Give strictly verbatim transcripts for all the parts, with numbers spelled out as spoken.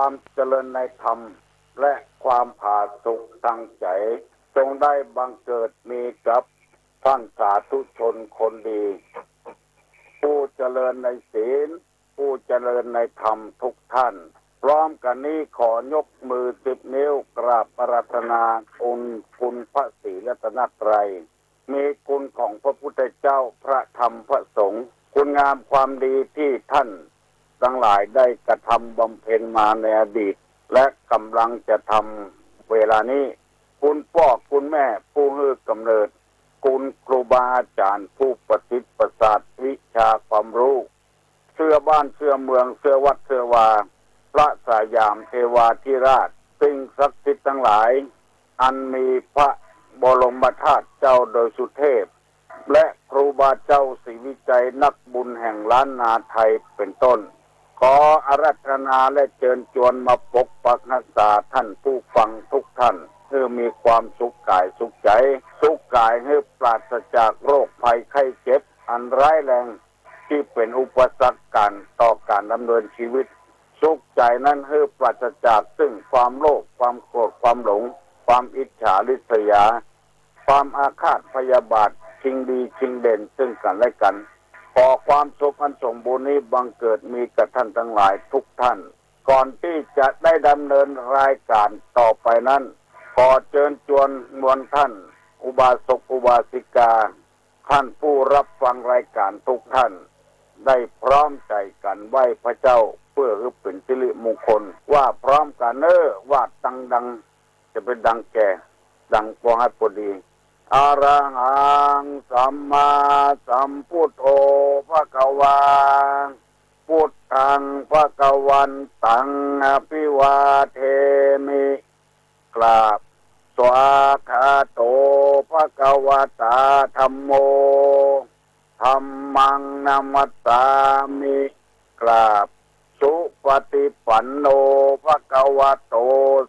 ความเจริญในธรรม และความผาสุกทางใจ๋ จงได้บังเกิดมีกับท่านสาธุชนคนดี ผู้เจริญในศีล ผู้เจริญในธรรมทุกท่าน พร้อมกั๋นนี้ขอยกมือสิบนิ้วกราบอาราธนาคุณ คุณพระศรีรัตนตรัย มีคุณของพระพุทธเจ้า พระธรรม พระสงฆ์ คุณงามความดีที่ท่านตังหลายได้กระทำบำเพ็ญมาในอดีต และกำลังจะทำเวลานี้ คุณป้อคุณแม่ผู้หื้อกำเนิด คุณครูบาอาจ๋ารย์ผู้ประสิทธิ์ประสาทวิชาความรู้ เสื้อบ้านเสื้อเมืองเสื้อวัดเสื้อวา พระสยามเทวาธิราช สิ่งศักดิ์สิทธิ์ตังหลาย อันมีพระบรมธาตุเจ้าดอยสุเทพ และครูบาเจ้าศรีวิชัยนักบุญแห่งล้านนาไทยเป็นต้น ขออาราธนาและเจิญจวนมาปกปักรักษาท่านผู้ฟังทุกท่าน หื้อมีความสุขก๋ายสุขใจ๋ สุขก๋ายหื้อปราศจากโรคภัยไข้เจ็บอันร้ายแรง ตี้เป๋นอุปสรรคก๋านต่อก๋านดำเนินชีวิต สุขใจ๋นั้นหื้อปราศจากซึ่งความโลภ ความโกรธ ความหลง ความอิจฉาริษยา ความอาฆาตพยาบาท ชิงดีชิงเด่นซึ่งกั๋นและกั๋น ขอความสุขอันสมบูรณ์นี้บังเกิดมีกับท่านตังหลายทุกท่าน ก่อนตี้จะได้ดำเนินรายก๋านต่อไปนั้น ขอเจิญจวนมวลท่าน อุบาสกอุบาสิกา ท่านผู้รับฟังรายก๋านทุกท่าน ได้พร้อมใจ๋กั๋นไหว้พระเจ้า เพื่อหื้อเป๋นสิริมงคล ว่าพร้อมกั๋นเน่อ ว่าดังๆ จะเป๋นดังแก่ ดังปองให้พอดี อะระหังสัมมาสัมพุทโธภะคะวา พุทธังภะคะวันตังอะภิวาเทมิ กราบ สวากขาโตภะคะวะตาธัมโม ธัมมังนะมัสสามิ กราบ สุปฏิปันโนภะคะวะโต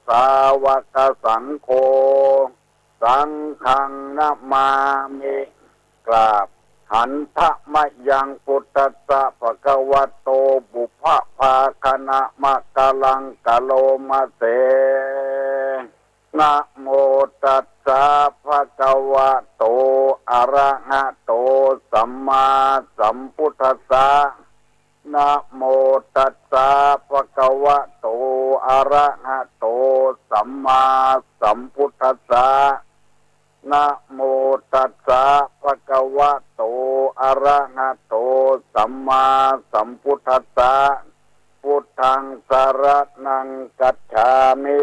สาวกสังโฆ สังฆังนะมามิ กราบ หันทะมะยังพุทธัสสะภะคะวะโต ปุพพะภาคะนะมะกะลังกะโลมะเส นะโมตัสสะภะคะวะโต อะระหะโต สัมมาสัมพุทธัสสะ นะโมตัสสะภะคะวะโต อะระหะโต สัมมาสัมพุทธัสสะ นะโมตัสสะภะคะวะโต อะระหะโต สัมมาสัมพุทธัสสะ พุทธังสะระณังคัจฉามิ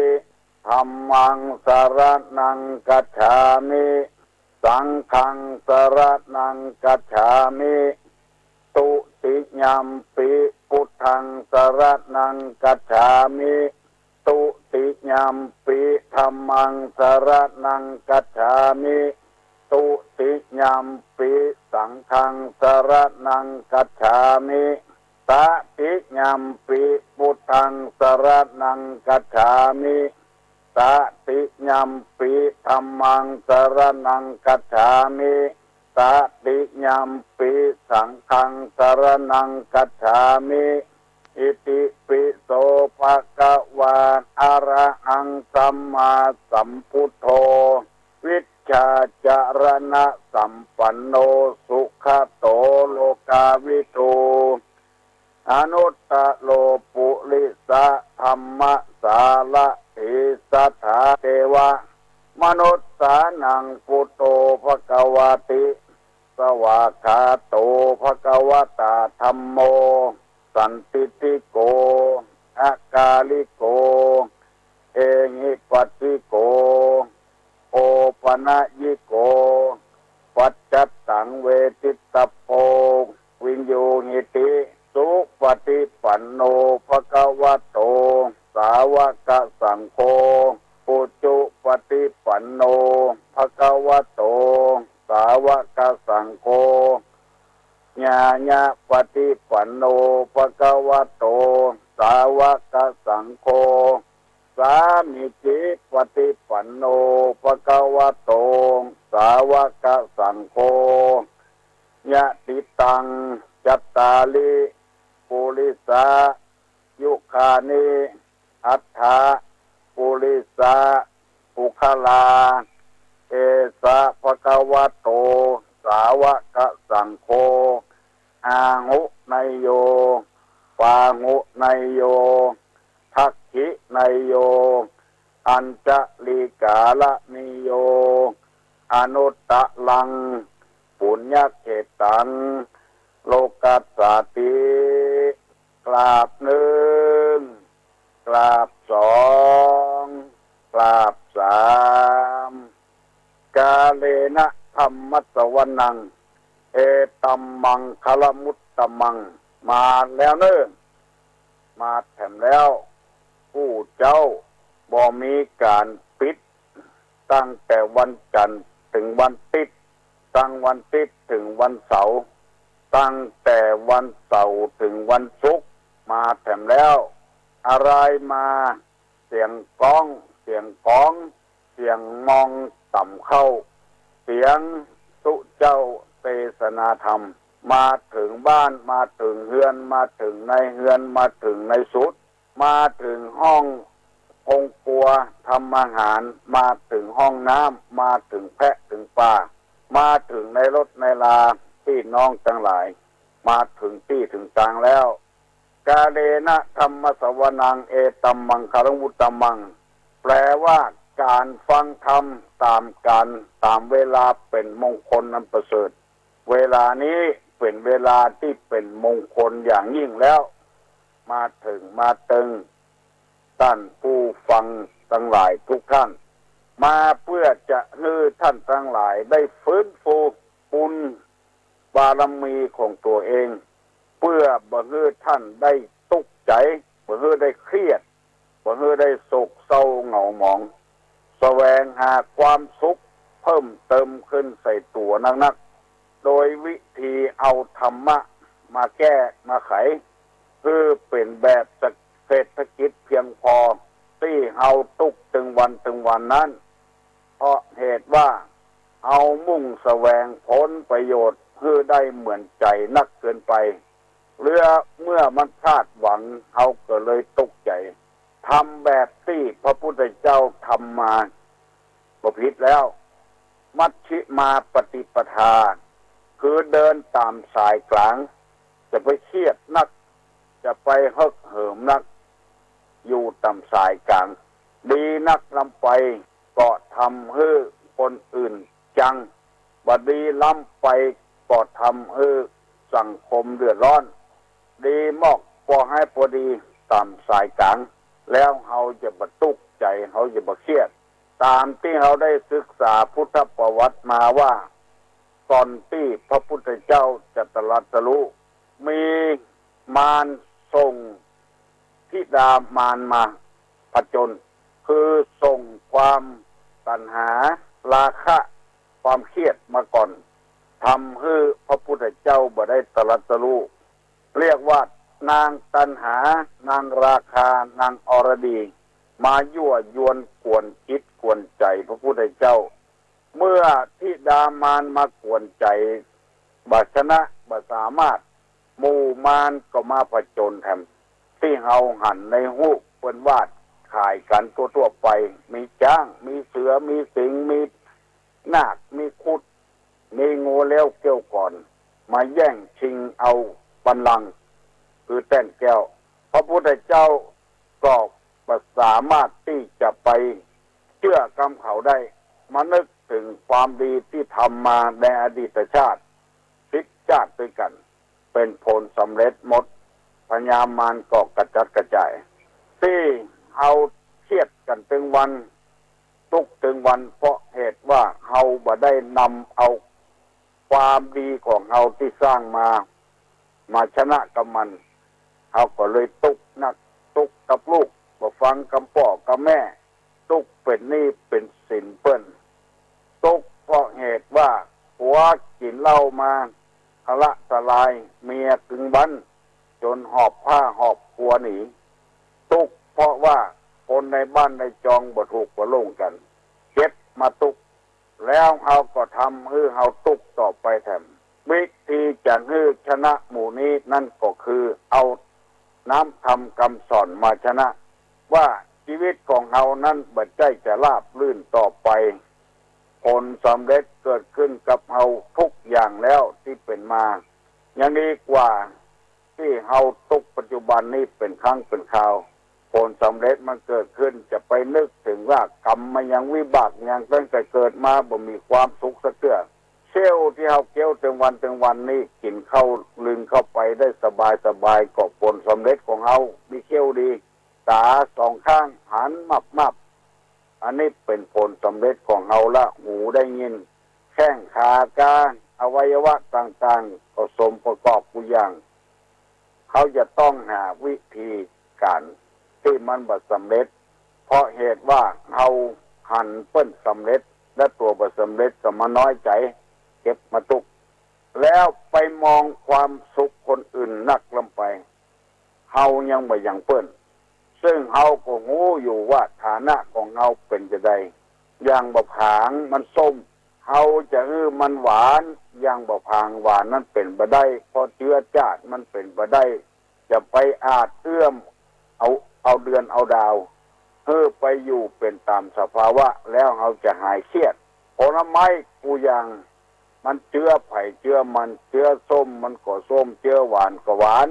ธัมมังสะระณังคัจฉามิ สังฆังสะระณังคัจฉามิ ตุติยัมปิพุทธังสะระณังคัจฉามิ ตุติยัมปิธัมมังสะระณังคัจฉามิ ตุติยัมปิสังฆังสะระณังคัจฉามิ ตติยัมปิพุทธังสะระณังคัจฉามิ ตติยัมปิธัมมังสะระณังคัจฉามิ ตติยัมปิสังฆังสะระณังคัจฉามิ อิติปิโสภะคะวา อะระหังสัมมาสัมพุทโธ วิชชาจารณะสัมปันโน สุขะโตโลกาวิทู อนุตตะโรปุริสะธัมมะสาระถี สัทธาเทวะมนุสสานัง ปุทโธภะคะวาติ สวากขาโตภะคะวะตาธัมโม สันทิฏฐิโก อะกาลิโก เอหิปัสสิโก โอปะนะยิโก ปัจจัตตังเวทิตตะโพ วิญญูหิติ สุปฏิปันโนภะคะวะโต สาวกสังโฆ อุจุปฏิปันโนภะคะวะโต สาวกสังโฆ ญาณะปฏิปันโนภะคะวะโต สาวกสังโฆ สามีจิปฏิปันโนภะคะวะโต สาวกสังโฆ ยะติตัง จัตตาริ ปุริสายุคานิ อัฏฐะ ปุริสะ ปุคคลา เอสะ ภะคะวะโต สาวะกะสังโฆ อาหุเนยโย ปาหุเนยโย ทักขิเนยโย อัญชลิกาละนิโย อนุตตะรัง ปุญญเขตตัง โลกัสสาติ กราบนึ่ง กราบสอง กราบสาม กาเลนะธัมมสวนัง เอตัมมังคลมุตตมัง มาแล้วเน่อ มาแถมแล้ว ผู้เจ้าบ่มีก๋านปิด ตั้งแต่วันจันทร์เถิงวันติ๊ด ตั้งวันติ๊ดเถิงวันเสาร์ ตั้งแต่วันเสาร์เถิงวันศุกร์ มาแถมแล้ว อะไรมา เสียงก้อง เสียงก๋อง เสียงมองต่ำเข้า เสียงตุ๊เจ้าเตสนาธรรม มาเถิงบ้าน มาเถิงเฮือน มาเถิงในเฮือน มาเถิงในสุด มาเถิงห้ององค์ครัวทำอาหาร มาเถิงห้องน้ำ มาเถิงแพะเถิงป๋า มาเถิงในรถในรา ปี้น้องตังหลาย มาเถิงตี้เถิงตางแล้ว กาเลนะธัมมสวนัง เอตัมมังคลังวุตตมัง แปลว่าก๋านฟังธรรมต๋ามกาลต๋ามเวลาเป๋นมงคลอันประเสริฐ เวลานี้เป๋นเวลาตี้เป๋นมงคลอย่างยิ่งแล้ว มาเถิงมาเติง ต้านผู้ฟังตังหลายทุกท่าน มาเพื่อจะหื้อท่านตังหลายได้ฟื้นฟูบุญบารมีของตั๋วเอง เพื่อบ่หื้อท่านได้ตุ๊กใจ๋ บ่หื้อได้เครียด บ่หื้อได้โศกเศร้าเหงาหมอง แสวงหาความสุขเพิ่มเติมขึ้นใส่ตั๋วนักๆ โดยวิธีเอาธรรมะมาแก้มาไข หื้อเป๋นแบบเศรษฐกิจเพียงพอ ตี้เฮาตุ๊กตึงวันตึงวันนั้น เพราะเหตุว่าเฮามุ่งแสวงผลประโยชน์หื้อได้เหมือนใจ๋นักเกินไป เหลือเมื่อมันพลาดหวัง เฮาก็เลยตุ๊กใจ๋ ทำแบบตี้พระพุทธเจ้าทำมา บ่ผิดแล้ว มัชฌิมาปฏิปทา คือเดินต๋ามสายกลาง จะไปเครียดนัก จะไปเหิกเหิมนัก อยู่ต๋ามสายกลาง ดีนักล้ำไป ก็ทำหื้อคนอื่นจัง บ่ดีล้ำไป ก็ทำหื้อสังคมเดือดร้อน ดีมอก ปอหื้อปอดีต๋ามสายกลาง แล้วเฮาจะบ่ตุ๊กใจ๋ เฮาจะบ่เครียด ต๋ามตี้เฮาได้ศึกษาพุทธประวัติมาว่า ก่อนตี้พระพุทธเจ้าจะตรัสรู้ มีมารส่งธิดามารมาผจญ คือส่งความตัณหา ราคะ ความเครียดมาก่อน ทำหื้อพระพุทธเจ้าบ่ได้ตรัสรู้ เรียกว่านางตัณหา นางราคะ นางอรดี มายั่วยวนกวนจิตกวนใจ๋พระพุทธเจ้า เมื่อธิดามารมากวนใจ๋ บ่ชนะ บ่สามารถ หมู่มารก็มาผจญแถม ตี้เฮาหันในฮูปเปิ้นวาดขายกั๋นทั่วๆ ไป มีจ๊าง มีเสือ มีสิงห์ มีนาค มีครุฑ มีงูเลี้ยวเขี้ยวก่อน มาแย่งชิงเอาบัลลังก์ คือแต้นแก้ว พระพุทธเจ้าก็บ่สามารถตี้จะไปเจื้อกำเขาได้ มานึกเถิงความดีตี้ทำมาในอดีตชาติ สิบชาติตวยกั๋น เป๋นผลสำเร็จหมด พญามารก็กระจัดกระจาย ตี้เฮาเครียดกั๋นตึงวัน ตุ๊กตึงวัน เพราะเหตุว่าเฮาบ่ได้นำเอาความดีของเฮาตี้สร้างมา มาชนะกับมัน เฮาก็เลยตุ๊กนัก ตุ๊กกับลูก บ่ฟังกำป้อกำแม่ ตุ๊กเป๋นหนี้เป๋นสินเปิ้น ตุ๊กเพราะเหตุว่าผัวกิ๋นเหล้ามา ทะเลาะทะลาย เมียกึงบั้น จ๋นหอบผ้าหอบครัวหนี ตุ๊กเพราะว่าคนในบ้านในจองบ่ถูกบ่โล่งกั๋น เก็บมาตุ๊ก แล้วเฮาก็ทำหื้อเฮาตุ๊กต่อไปแถม วิธีจะหื้อชนะหมู่นี้นั้นก็คือเอาน้ำธรรมกำสอนมาชนะ ว่าจีวิตของเฮานั้นบ่ใจ้จะราบรื่นต่อไป ผลสำเร็จเกิดขึ้นกับเฮาทุกอย่างแล้วตี้เป๋นมา ยังดีกว่าตี้เฮาตุ๊กข์ปัจจุบันนี้เป๋นครั้งเป๋นคราว ผลสำเร็จมันเกิดขึ้น จะไปนึกเถิงว่ากรรมมันหยังวิบากหยัง ตั้งแต่เกิดมาบ่มีความสุขสักเตื้อ เสี้ยวตี้เฮาเคี้ยวเถิงวันเถิงวันนี้ กิ๋นข้าวลึงเข้าไปได้สบายสบาย ก็ผลสำเร็จของเฮามีเขี้ยวดี ต๋าสองข้างหันมับๆ อันนี้เป๋นผลสำเร็จของเฮาละ หูได้ยิน แข้งขากา อวัยวะต่างๆ ก็สมประกอบกู้อย่าง เฮาจะต้องหาวิธีก๋านตี้มันบ่สำเร็จ เพราะเหตุว่าเฮาหันเปิ้นสำเร็จ และตั๋วบ่สำเร็จก็มาน้อยใจ๋ เก็บมาตุ๊กข์ แล้วไปมองความสุขคนอื่นนักล้ำไป เฮายังบ่หยังเปิ้น ซึ่งเฮาก็ฮู้อยู่ว่าฐานะของเฮาเป๋นจาใด อย่างบ่ผางมันส้ม เฮาจะหื้อมันหวาน อย่างบ่ผางหวานนั้นเป๋นบ่ได้ เพราะเจื๊อจาติมันเป๋นบ่ได้ จะไปอาจเอื้อมเอา เอาเดือนเอาดาว หื้อไปอยู่เป๋นต๋ามสภาวะ แล้วเฮาจะหายเครียด ผลไม้กู้อย่าง มันเจื๊อใผเจื๊อมัน เจื๊อส้มมันก็ส้ม เจื๊อหวานก็หวาน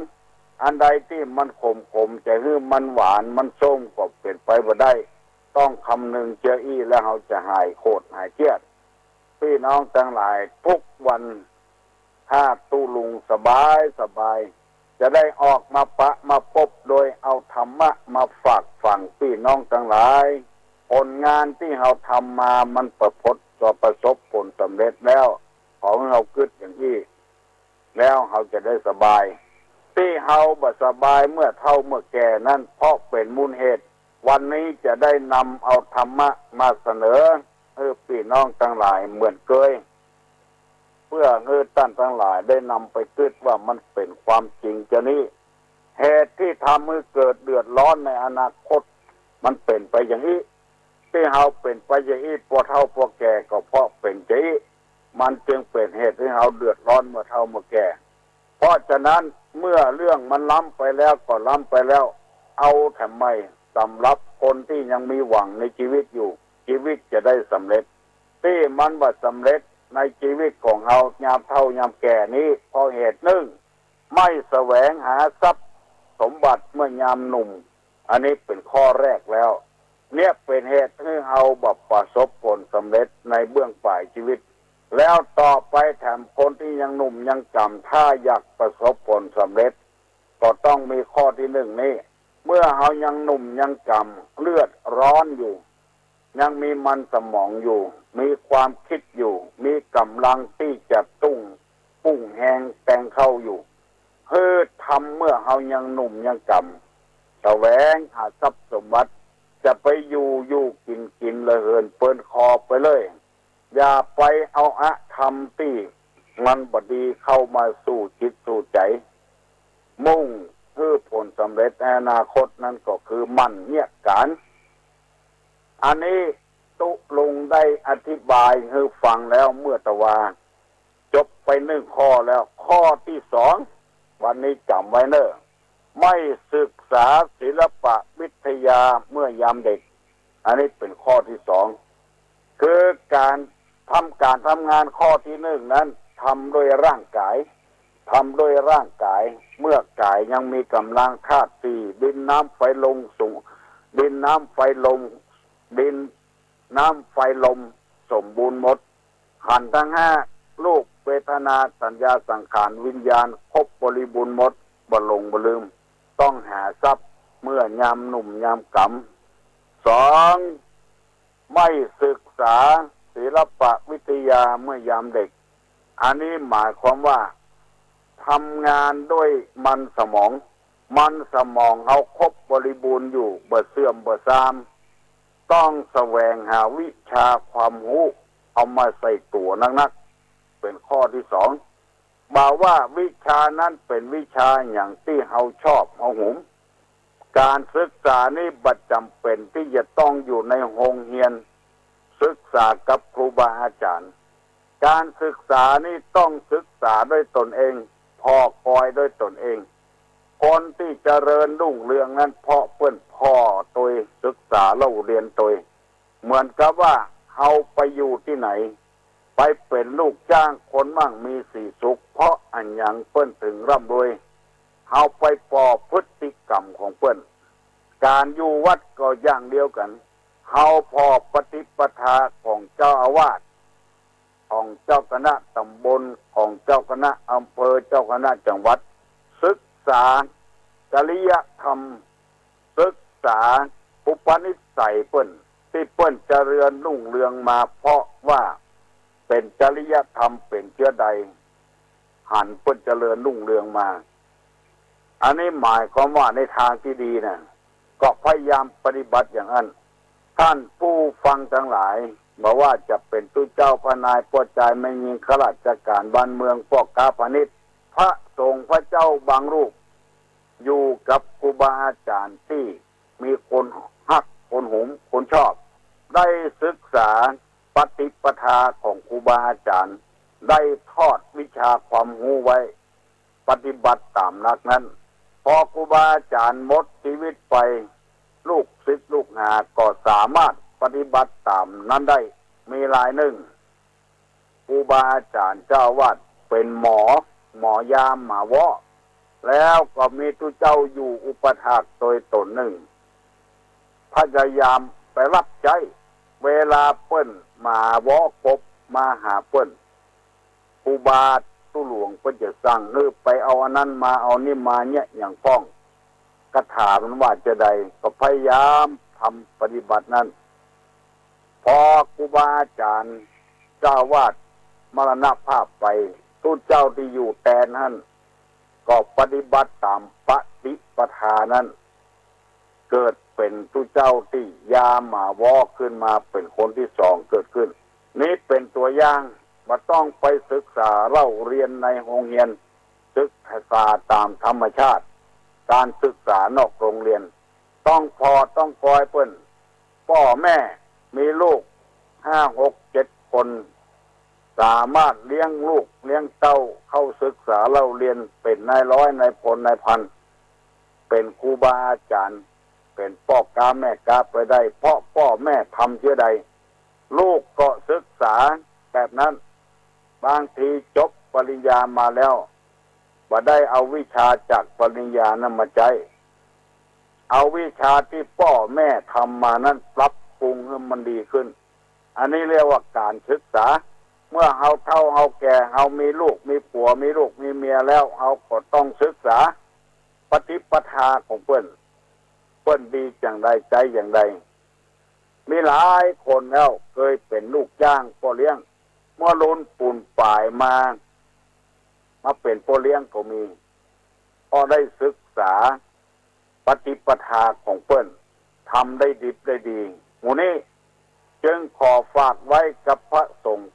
อันใดตี้มันขมๆ จะหื้อมันหวานมันส้มก็เป๋นไปบ่ได้ ต้องคำนึงเจื้ออี้ แล้วเฮาจะหายโขดหายเครียด ปี้น้องตังหลาย ทุกวัน ถ้าตุ๊ลุงสบายสบาย จะได้ออกมาปะมาปบ โดยเอาธรรมะมาฝากฝังปี้น้องตังหลาย ผลงานตี้เฮาทำมามันประพด ประสบผลสำเร็จแล้ว ขอหื้อเฮากึ๊ดอย่างอี้ แล้วเฮาจะได้สบาย ตี้เฮาบ่สบายเมื่อเฒ่าเมื่อแก่นั้น เพราะเป๋นมูลเหตุ วันนี้จะได้นำเอาธรรมะมาเสนอ หื้อปี้น้องตังหลายเหมือนเกย เปื้อหื้อต้านตังหลายได้นำไปกึ๊ดว่ามันเป๋นความจริงจานี้ เหตุตี้ทำหื้อเกิดเดือดร้อนในอนาคต มันเป๋นไปอย่างอี้ ตี้เฮาเป๋นไปอย่างอี้ ปอเฒ่าปอแก่ก็เพราะเป๋นจาอี้ มันจึงเป๋นเหตุหื้อเฮาเดือดร้อนเมื่อเฒ่าเมื่อแก่ เพราะฉะนั้นเมื่อเรื่องมันล้ำไปแล้วก็ล้ำไปแล้ว เอาแถมใหม่ สำหรับคนตี้ยังมีหวังในจีวิตอยู่ จีวิตจะได้สำเร็จ ตี้มันบ่สำเร็จในจีวิตของเฮายามเฒ่ายามแก่นี้ เพราะเหตุนึ่ง ไม่แสวงหาทรัพย์สมบัติเมื่อยามหนุ่ม อันนี้เป๋นข้อแรกแล้ว เนี่ยเป๋นเหตุหื้อเฮาบ่ประสบผลสำเร็จในเบื้องป๋ายจีวิต แล้วต่อไปแถมคนตี้ยังหนุ่มยังจ๋ำ ถ้าอยากประสบผลสำเร็จ ก็ต้องมีข้อตี้นึ่งนี้ เมื่อเฮายังหนุ่มยังจ๋ำ เลือดร้อนอยู่ ยังมีมันสมองอยู่ มีความกึ๊ดอยู่ มีก๋ำลังตี้จะตุ้ง ปุ้งแฮงแตงเข้าอยู่ หื้อทำเมื่อเฮายังหนุ่มยังจ๋ำ แสวงหาทรัพย์สมบัติ จะไปอยู่อยู่กิ๋นกิ๋นระเหินเปินคอไปเลย อย่าไปเอาอธรรมตี้มันบ่ดีเข้ามาสู่จิตสู่ใจ๋ มุ่งหื้อผลสำเร็จในอนาคตนั้นก็คือหมั่นเยียะก๋าน อันนี้ตุ๊ลุงได้อธิบายหื้อฟังแล้วเมื่อตะวา จบไปนึ่งข้อแล้ว ข้อตี้สอง วันนี้จ๋ำไว้เน่อ ไม่ศึกษาศิลปะวิทยาเมื่อยามเด็ก อันนี้เป๋นข้อตี้สอง คือก๋านทำก๋านทำงานข้อตี้นึ่งนั้น ทำด้วยร่างก๋าย ทำด้วยร่างก๋าย เมื่อก๋ายยังมีก๋ำลังธาตุสี่ ดินน้ำไฟลมสูง ดินน้ำไฟลม ดินน้ำไฟลมสมบูรณ์หมด ขันธ์ทั้งห้า รูป เวทนา สัญญา สังขาร วิญญาณ ครบบริบูรณ์หมด บ่หลงบ่ลืม ต้องหาทรัพย์เมื่อยามหนุ่มยามก๋ำ สอง ไม่ศึกษาศิลปะวิทยาเมื่อยามเด็ก อันนี้หมายความว่าทำงานด้วยมันสมอง มันสมองเฮาครบบริบูรณ์อยู่ บ่เสื่อมบ่ทราม ต้องแสวงหาวิชาความฮู้ เอามาใส่ตั๋วนักๆ เป๋นข้อตี้สอง บ่าว่าวิชานั้นเป๋นวิชาหยังตี้เฮาชอบเฮาหุม ก๋านศึกษานี้บ่จ๋ำเป๋นตี้จะต้องอยู่ในโฮงเฮียน ศึกษากับครูบาอาจ๋ารย์ ก๋านศึกษานี้ต้องศึกษาด้วยตนเอง ผ่อกอยด้วยตนเอง คนตี้เจริญรุ่งเรืองนั้นเพราะเปิ้นผ่อตวย ศึกษาเล่าเรียนตวย เหมือนกับว่าเฮาไปอยู่ตี้ไหน ไปเป๋นลูกจ้างคนมั่งมีสีสุข เพราะอะหยังเปิ้นเถิงร่ำรวย เฮาไปผ่อพฤติกรรมของเปิ้น ก๋านอยู่วัดก็อย่างเดียวกั๋น เฮาผ่อปฏิปทาของเจ้าอาวาส ของเจ้าคณะต๋ำบล ของเจ้าคณะอำเภอ เจ้าคณะจังหวัด ศึกษาจริยธรรม ศึกษาอุปนิสัยเปิ้น ตี้เปิ้นเจริญรุ่งเรืองมา เพราะว่าเป๋นจริยธรรม เป๋นเจื้อใด หันเปิ้นเจริญรุ่งเรืองมา อันนี้หมายความว่าในทางตี้ดีนะ ก็พยายามปฏิบัติอย่างอั้น ท่านผู้ฟังตังหลาย บ่ว่าจะเป๋นตุ๊เจ้า ป้านาย ป้อจาย แม่ญิง ข้าราชก๋านบ้านเมือง ป้อก๊าพาณิชย์ พระสงฆ์พระเจ้าบางรูป อยู่กับครูบาอาจ๋ารย์ตี้มีคนฮัก คนหุม คนชอบ ได้ศึกษาปฏิปทาของครูบาอาจ๋ารย์ ได้ทอดวิชาความฮู้ไว้ ปฏิบัติต๋ามหลักนั้น พอครูบาอาจ๋ารย์หมดจีวิตไป ลูกศิษย์ลูกหาก็สามารถปฏิบัติต๋ามนั้นได้ มีรายนึ่ง ครูบาอาจ๋ารย์เจ้าอาวาสเป๋นหมอ หมอยาหมาเวาะ แล้วก็มีตุ๊เจ้าอยู่อุปัฏฐากตวยต๋นนึ่ง พยายามไปฮับใจ๊ เวลาเปิ้นหมาเวาะกบมาหาเปิ้น ครูบาตุ๊หลวงเปิ้นจะสั่งหื้อไปเอาอันนั้นมา เอานี่มาเยียะหยังป้อง คาถามันว่าจาใด ก็พยายามทำปฏิบัตินั้น พอครูบาอาจ๋ารย์เจ้าอาวาสมรณภาพไป ตุ๊เจ้าตี้อยู่แตนหั้น ก็ปฏิบัติต๋ามปฏิปทานั้น เกิดเป๋นตุ๊เจ้าตี้ยาหมาเวาะขึ้นมาเป๋นคนตี้สองเกิดขึ้น นี้เป๋นตั๋วอย่าง บ่ต้องไปศึกษาเล่าเรียนในโฮงเฮียน ศึกษาต๋ามธรรมชาติ ก๋านศึกษานอกโฮงเฮียน ต้องผ่อต้องกอยเปิ้น ป้อแม่มีลูกห้าหกเจ็ดคน สามารถเลี้ยงลูกเลี้ยงเต้า เข้าศึกษาเล่าเรียน เป๋นนายร้อยนายพลนายพัน เป๋นครูบาอาจ๋ารย์ เป๋นป้อก๊าแม่ก๊าไปได้ เพราะป้อแม่ทำเจื้อใด ลูกก็ศึกษาแบบนั้น บางทีจบปริญญามาแล้ว บ่ได้เอาวิชาจากปริญญานั้นมาใจ๊ เอาวิชาตี้ป้อแม่ทำมานั้นปรับปรุงหื้อมันดีขึ้น อันนี้เรียกว่าก๋านศึกษา เมื่อเฮาเฒ่าเฮาแก่ เฮามีลูกมีผัว มีลูกมีเมียแล้ว เฮาก็ต้องศึกษาปฏิปทาของเปิ้น เปิ้นดีจั่งใด ใจ๊จั่งใด มีหลายคนแล้วเกยเป๋นลูกจ้างป้อเลี้ยง เมื่อลุนปูนป๋ายมา มาเป๋นป้อเลี้ยงก็มี เพราะได้ศึกษาปฏิปทาของเปิ้น ทำได้ดิบได้ดี หมู่นี้จึงขอฝากไว้กับพระสงฆ์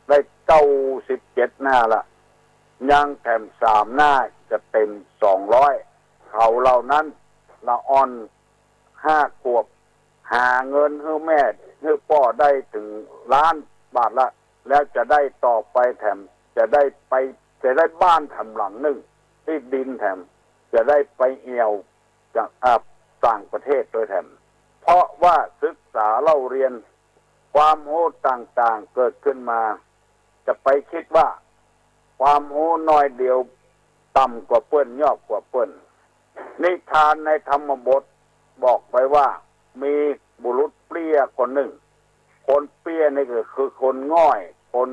ได้เก้าสิบเจ็ดหน้าละ ยังแถมสามหน้าจะเต๋มสองร้อย เขาเหล่านั้นละอ่อนห้าขวบ หาเงินหื้อแม่หื้อป้อได้เถิงล้านบาทละ แล้วจะได้ต่อไปแถม จะได้ไป จะได้บ้านแถมหลังนึ่ง ตี้ดินแถม จะได้ไปแอ่วจาก อ่า ต่างประเทศตวยแถม เพราะว่าศึกษาเล่าเรียน ความฮู้ต่างๆ เกิดขึ้นมา จะไปกึ๊ดว่า ความฮู้น้อยเดียว ต่ำกว่าเปิ้น ยอบกว่าเปิ้น นิทานในธรรมบทบอกไว้ว่า มีบุรุษเปลี้ยคนนึ่ง คนเปลี้ยนี่ก็คือคนง่อย คน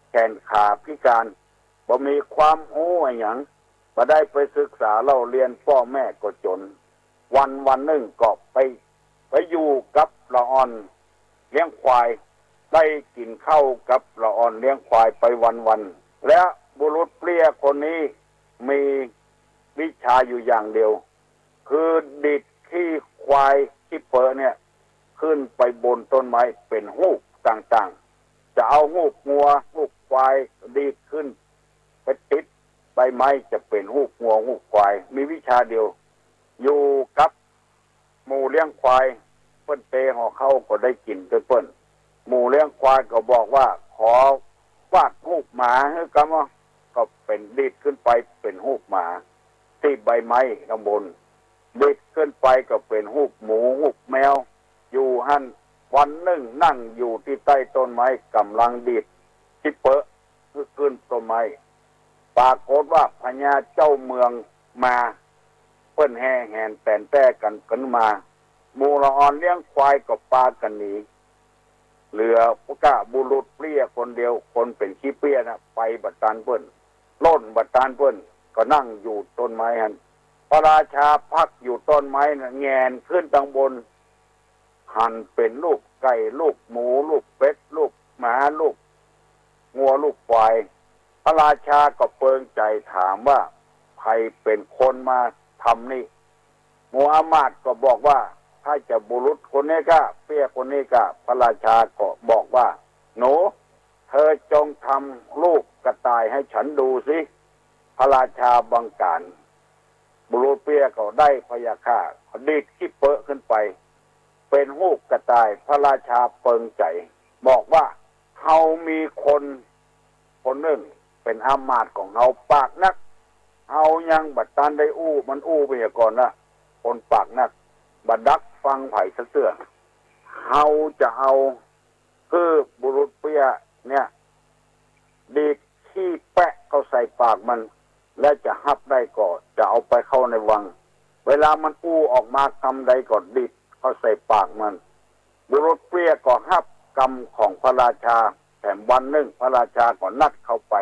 แขนขาพิการ บ่มีความฮู้อะหยัง บ่ได้ไปศึกษาเล่าเรียน ป้อแม่ก็จ๋น วันวันนึ่งก็ไป ไปอยู่กับละอ่อนเลี้ยงควาย ได้กิ๋นข้าวกับละอ่อนเลี้ยงควายไปวันๆ และบุรุษเปลี้ยคนนี้มีวิชาอยู่อย่างเดียว คือดีดขี้ควายขี้เปอะเนี่ย ขึ้นไปบนต้นไม้เป๋นฮูปต่างๆ จะเอาฮูปงัวฮูปควายดีดขึ้นไปติดใบไม้จะเป๋นฮูปงัวฮูปควาย มีวิชาเดียว อยู่กับหมู่เลี้ยงควาย เปิ้นเตหอข้าวก็ได้กิ๋นตวยเปิ้น หมู่เลี้ยงควายก็บอกว่า ขอวาดฮูปหมาหื้อกำว่า ก็เป๋นดีดขึ้นไปเป๋นฮูปหมา ตี้ใบไม้ข้างบน ดีดขึ้นไปก็เป๋นฮูปหมูฮูปแมว อยู่หั้น วันนึ่งนั่งอยู่ตี้ใต้ต้นไม้ ก่ำลังดีดขี้เปอะ ขึ้นต้นไม้ ปรากฏว่าพญาเจ้าเมืองมา เปิ้นแห่แหนแต๋นแต๊กั๋นกั๋นมา หมู่ละอ่อนเลี้ยงควายก็ปากั๋นหนี เหลือพระกะบุรุษเปลี้ยคนเดียว คนเป๋นขี้เปลี้ยน่ะ ไปบ่ตันเปิ้น ล่นบ่ตันเปิ้น ก็นั่งอยู่ต้นไม้หั้น พระราชาพักอยู่ต้นไม้น่ะ แหงนขึ้นตังบน หันเป๋นลูกไก่ ลูกหมู ลูกเป็ด ลูกหมา ลูกงัว ลูกควาย พระราชาก็เปิงใจ๋ถามว่า ใผเป๋นคนมาทำนี่ หมู่อำมาตย์ก็บอกว่า ถ้าจะบุรุษคนนี้ก้า เปลี้ยคนนี้ก้า พระราชาก็บอกว่า หนู เธอจงทำลูกกระต่ายให้ฉันดูสิ พระราชาบังก๋าน บุรุษเปลี้ยก็ได้พะยะค่ะ ก็ดีดขี้เปอะขึ้นไป เป๋นฮูปกระต่าย พระราชาเปิงใจ๋ บอกว่า เฮามีคน คนนึ่งเป๋นอำมาตย์ของเฮา ปากนัก เฮายังบ่ตันได้อู้ มันอู้ไปเหียก่อนละ คนปากนัก บ่ดักฟังใผสักเตื้อ เฮาจะเอา คือบุรุษเปลี้ยเนี่ย ดีดขี้แปะเข้าใส่ปากมัน และจะฮับได้ก็จะเอาไปเข้าในวัง เวลามันอู้ออกมากำใดก็ดีดเข้าใส่ปากมัน บุรุษเปลี้ยก็ฮับกำของพระราชา แถมวันนึ่งพระราชาก็นัดเข้าไป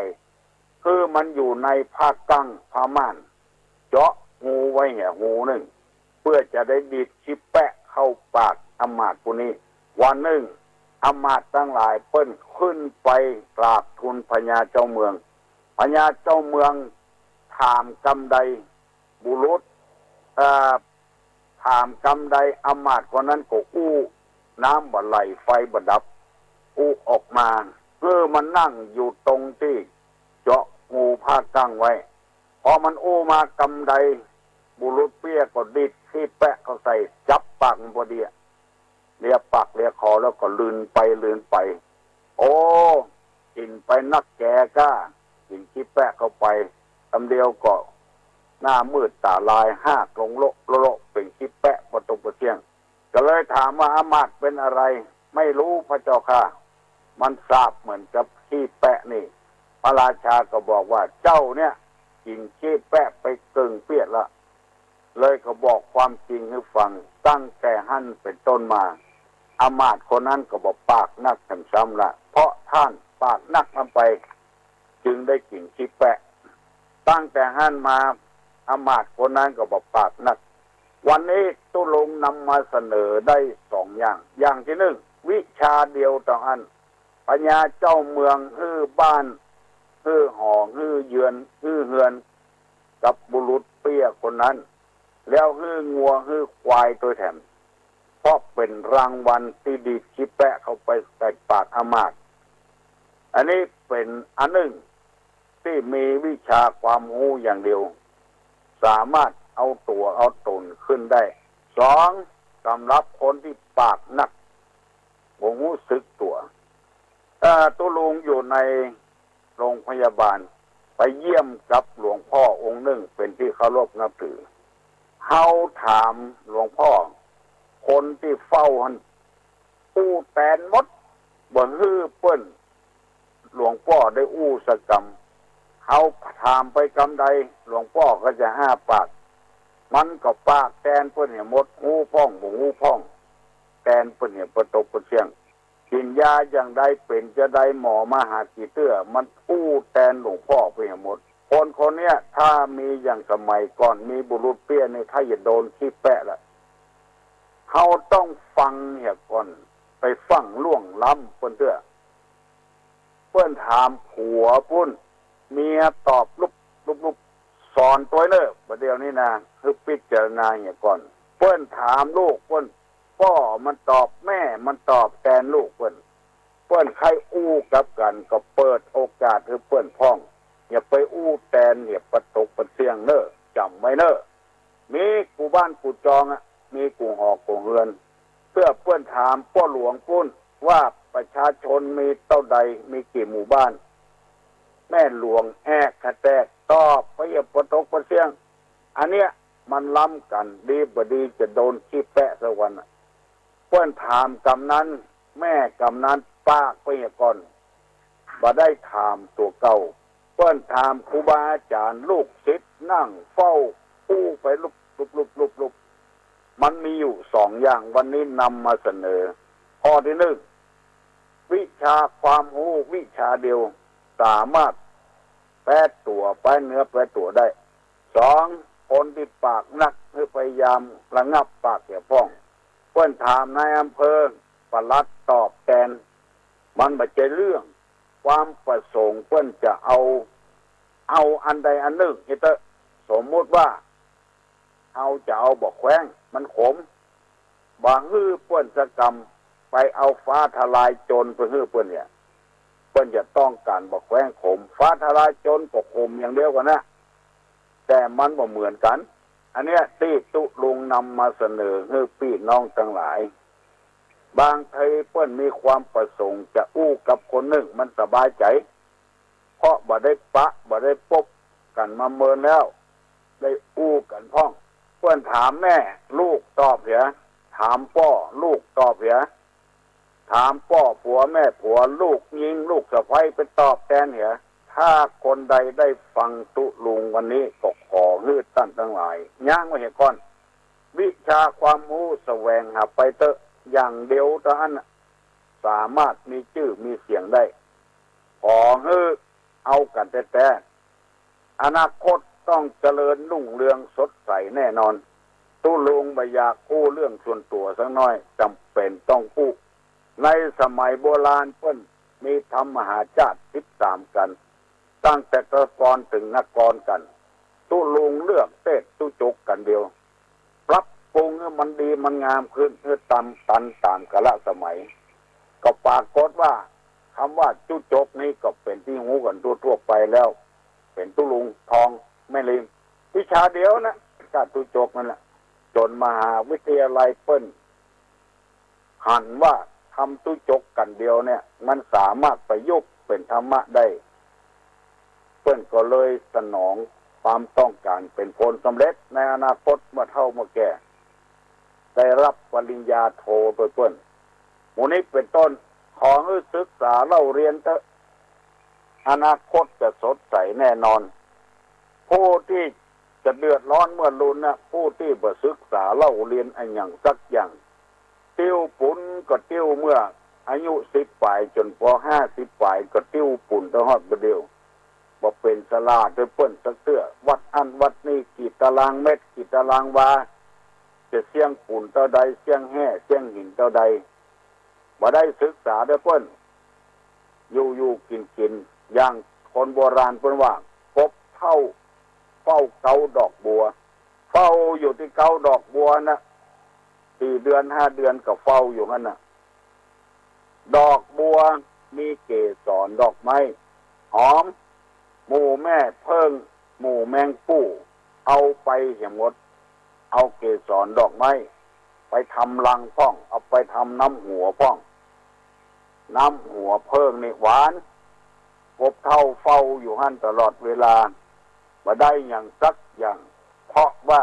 คือมันอยู่ในผ้ากั้งผ้าม่าน เจาะฮูไว้เหียฮูนึ่ง เปื้อจะได้ดีดขี้แปะเข้าปากอำมาตย์ผู้นี้ วันนึ่ง อำมาตย์ตังหลายเปิ้นขึ้นไปกราบทูลพญาเจ้าเมือง พญาเจ้าเมืองถามกำใด บุรุษ เอ่อ ถามกำใด อำมาตย์คนนั้นก็อู้ น้ำบ่ไหล ไฟบ่ดับ อู้ออกมา คือมันนั่งอยู่ตรงตี้เจาะฮูผ้ากั้งไว้ พอมันอู้มากำใด บุรุษเปลี้ยก็ดีดขี้แปะเข้าใส่ จับปากมันพอดีอะ เลียปากเลียคอแล้วก็ลืนไปลืนไป โอ้ กิ๋นไปนักแก่ก้า กิ๋นขี้แปะเข้าไป กำเดียวก็หน้ามืดต๋าลาย ฮากลงโละโละ เป๋นขี้แปะปะตกปะเสี้ยง ก็เลยถามว่า อำมาตย์เป๋นอะไร ไม่รู้พระเจ้าข้า มันสาบเหมือนกับขี้แปะนี่ พระราชาก็บอกว่า เจ้าเนี่ยกิ๋นขี้แปะไปเกิ่งเปียดละ เลยก็บอกความจริงหื้อฟัง ตั้งแต่หั้นเป๋นต้นมา อำมาตย์คนนั้นก็บ่ปากนักแถมซ้ำละ เพราะต้านปากนักนำไป จึงได้กิ๋นขี้แปะ ตั้งแต่หั้นมา อำมาตย์คนนั้นก็บ่ปากนัก วันนี้ตุ๊ลุงนำมาเสนอได้สองอย่าง อย่างตี้นึ่ง วิชาเดียวเต้าอั้น พญาเจ้าเมืองหื้อบ้าน หื้อหอ หื้อเยือน หื้อเฮือน กับบุรุษเปลี้ยคนนั้น แล้วหื้องัวหื้อควายตวยแถม เพราะเป๋นรางวัลตี้ดีดขี้แปะเข้าไปใส่ปากอำมาตย์ อันนี้เป๋นอันนึ่ง ตี้มีวิชาความฮู้อย่างเดียว สามารถเอาตั๋วเอาต๋นขึ้นได้ สอง สำหรับคนตี้ปากนัก บ่ฮู้สึกตั๋ว เอ่อ ตุ๊ลุงอยู่ในโรงพยาบาล ไปเยี่ยมกับหลวงพ่อองค์นึ่งเป๋นตี้เคารพนับถือ เฮาถามหลวงพ่อ คนตี้เฝ้าหั้นอู้แตนหมด บ่หื้อเปิ้น หลวงป้อได้อู้สักกำ เฮาถามไปกำใด หลวงป้อก็จะอ้าปาก มันก็ปากแตนเปิ้นเหียหมด ฮู้พ่องบ่ฮู้พ่อง แตนเปิ้นเหียปะตกปะเสี้ยง กิ๋นยาอย่างใดเป๋นจาใด หมอมาหากี่เตื้อ มันอู้แตนหลวงป้อไปเหียหมด คนคนเนี้ย ถ้ามีอย่างสมัยก่อน มีบุรุษเปลี้ยนี่ ถ้าจะโดนขี้แปะละ เฮาต้องฟังเหียก่อน ไปฟั่งล่วงล้ำเปิ้นเตื้อ เปิ้นถามผัวปุ้น เมียตอบลุบลุบลุบ สอนตวยเน่อ บ่าเดี่ยวนี้นะ คือพิจารณาเหียก่อน เปิ้นถามลูกเปิ้น ป้อมันตอบ แม่มันตอบแตนลูกเปิ้น เปิ้นใค่อู้กับกั๋น ก็เปิดโอกาสหื้อเปิ้นพ่อง อย่าไปอู้แตน อย่าปะตกปะเสี้ยงเน่อ จ๋ำไว้เน่อ มีกู้บ้านกู้จองอะ มีกู้หอกู้เฮือน เตื้อเปิ้นถามป้อหลวงปุ้นว่าประชาชนมีเต้าใด มีกี่หมู่บ้าน แม่หลวงแอกกระแตกตอบไปอย่างปะตกปะเสี้ยง อันเนี้ยมันล้ำกั๋น ดีบ่ดีจะโดนขี้แปะสักวันน่ะ เปิ้นถามกำนั้น แม่กำนั้นปากไปเหียก่อน บ่ได้ถามตั๋วเก่า เปิ้นถามครูบาอาจ๋ารย์ ลูกศิษย์นั่งเฝ้าอู้ไปลุบลุบลุบลุบลุบ มันมีอยู่สองอย่าง วันนี้นำมาเสนอ ข้อตี้นึ่ง วิชาความฮู้วิชาเดียว สามารถแปดตั๋ว แปดเนื้อแปดตั๋วได้ สอง คนตี้ปากนัก หื้อพยายามระงับปากเหียพ่อง เปิ้นถามนายอำเภอ ปลัดตอบแตน มันบ่ใจ้เรื่อง ความประสงค์เปิ้นจะเอา เอาอันใดอันนึ่ง เฮาเต๊อะ สมมุติว่า เฮาจะเอาบ่าแคว้ง มันขม บ่หื้อเปิ้นสักกำ ไปเอาฟ้าทะลายโจรไปหื้อเปิ้นเนี่ย เปิ้นจะต้องก๋านบ่าแคว้งขม ฟ้าทะลายโจรก็ขมอย่างเดียวกั๋นนะ แต่มันบ่เหมือนกั๋น อันเนี้ยตี้ตุ๊ลุงนำมาเสนอหื้อปี้น้องตังหลาย บางทีเปิ้นมีความประสงค์จะอู้กับคนนึ่ง มันสบายใจ๋ เพราะบ่ได้ปะ บ่ได้ปบกั๋นมาเมินแล้ว ได้อู้กั๋นพ่อง เปิ้นถามแม่ ลูกตอบเหีย ถามป้อ ลูกตอบเหีย ถามป้อผัวแม่ผัว ลูกญิงลูกสะใภ้ไปตอบแตนเหีย ถ้าคนใดได้ฟังตุ๊ลุงวันนี้ก็ขอหื้อต้านตังหลาย ยั้งไว้เหียก่อน วิชาความฮู้แสวงหาไปเต๊อะ อย่างเดียวเต้าอั้นน่ะ สามารถมีจื้อมีเสียงได้ ขอหื้อเอากั๋นแต๊ๆ อนาคตต้องเจริญรุ่งเรืองสดใสแน่นอน ตุ๊ลุงบ่อยากอู้เรื่องส่วนตั๋วสักน้อย จ๋ำเป๋นต้องอู้ ในสมัยโบราณเปิ้นมีธรรมมหาชาติสิบสามกัณฑ์ ตั้งแต่กกรเถิงนกรกัณฑ์ ตุ๊ลุงเลือกเตศน์ตุ๊จกกัณฑ์เดียว ปรับปรุงหื้อมันดีมันงามขึ้น หื้อต๋ามตันต๋ามกาลสมัย ก็ปรากฏว่า กำว่าตุ๊จกนี้ก็เป๋นตี้ฮู้กั๋นทั่วๆ ไปแล้ว เป๋นตุ๊ลุงทองแม่ริม วิชาเดียวนะ กับตุ๊จกนั่นแหละ จ๋นมหาวิทยาลัยเปิ้นหันว่าทำตุ๊จกกัณฑ์เดียวเนี่ย มันสามารถประยุกต์เป๋นธรรมะได้ เปิ้นก็เลยสนองความต้องก๋านเป๋นผลสำเร็จ ในอนาคตเมื่อเฒ่าเมื่อแก่ ได้รับปริญญาโทโดยเปิ้น หมู่นี้เป๋นต้น ขอหื้อศึกษาเล่าเรียนเต๊อะ อนาคตจะสดใสแน่นอน ผู้ตี้จะเดือดร้อนเมื่อลุนน่ะ ผู้ตี้บ่ศึกษาเล่าเรียนอะหยังสักอย่าง ติ้วปุ๋นก็ติ้วเมื่ออายุสิบป๋ายจ๋น ป.ห้า สิบป๋ายก็ติ้วปุ๋นเต้าฮอดบ่าเดี่ยว บ่เป๋นสลาโดยเปิ้นสักเตื้อ วัดอั้นวัดนี้ กี่ตารางเมตร กี่ตารางวา จะเสี้ยงปุ๋นเต้าใด เสี้ยงแฮ่ เสี้ยงหินเต้าใด บ่ได้ศึกษาโดยเปิ้น อยู่ๆ กิ๋นๆ อย่างคนโบราณเปิ้นว่า กบเฒ่าเฝ้าเก๊าดอกบัว เฝ้าอยู่ตี้เก๊าดอกบัวน่ะ สี่เดือนห้าเดือนก็เฝ้าอยู่หั้นน่ะ ดอกบัวมีเกสรดอกไม้หอม หมู่แม่เผิ้ง หมู่แมงปู่ เอาไปเหียหมด เอาเกสรดอกไม้ไปทำรังพ่อง เอาไปทำน้ำหัวพ่อง น้ำหัวเผิ้งนี่หวาน กบเฒ่าเฝ้าอยู่หั้นตลอดเวลา บ่ได้หยังสักอย่าง เพราะว่า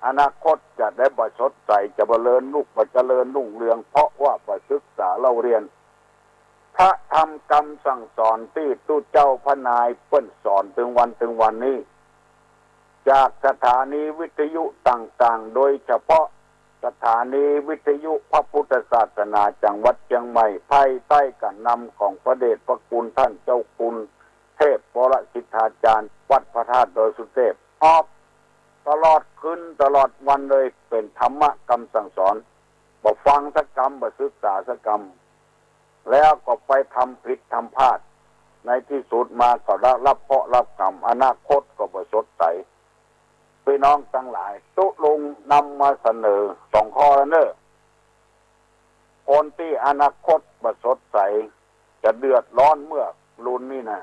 อนาคตจะได้บ่สดใส จะบ่เจริญรุ่ง บ่เจริญรุ่งเรือง เพราะว่าบ่ศึกษาเล่าเรียน พระธรรมกำสั่งสอนตี้ตุ๊เจ้าพระนายเปิ้นสอนเถิงวันเถิงวันนี้ จากสถานีวิทยุต่างๆ โดยเฉพาะสถานีวิทยุพระพุทธศาสนาจังหวัดเจียงใหม่ ภายใต้การนำของพระเดชพระคุณท่านเจ้าคุณเทพวรสิทธาจารย์ วัดพระธาตุดอยสุเทพ ออกตลอดคืนตลอดวันเลย เป๋นธรรมะกำสั่งสอน บ่ฟังสักกำ บ่ศึกษาสักกำ แล้วก็ไปทำผิดทำพลาด ในตี้สุดมาก็ได้รับเคราะห์รับกรรม อนาคตก็บ่สดใส ปี้น้องตังหลาย ตุ๊ลุงนำมาเสนอสองข้อแล้วเน่อ คนตี้อนาคตบ่สดใส จะเดือดร้อนเมื่อลุนนี่นะ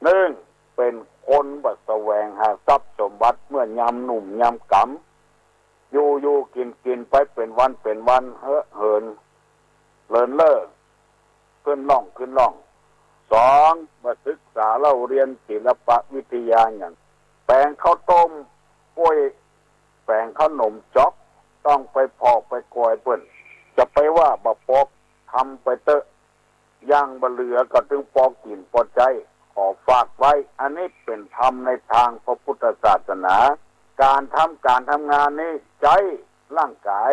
นึ่ง เป๋นคนบ่แสวงหาทรัพย์สมบัติเมื่อยามหนุ่มยามก๋ำ อยู่ๆ กิ๋นๆ ไปเป๋นวันเป๋นวัน เฮอะเหิน เลินเล่อ ขึ้นล่องขึ้นล่อง ส สอง บ่ศึกษาเล่าเรียนศิลปะวิทยาหยัง แป๋งข้าวต้มก้วย แป๋งขนมจ๊อก ต้องไปผ่อไปกอยเปิ้น จะไปว่าบ่ปก ทำไปเต๊อะ อย่างบ่เหลือก็ตึงปอกิ๋นปอใจ๊ ขอฝากไว้ อันนี้เป๋นธรรมในตางพระพุทธศาสนา ก๋านทำก๋านทำงานนี้ใจ๊ร่างก๋าย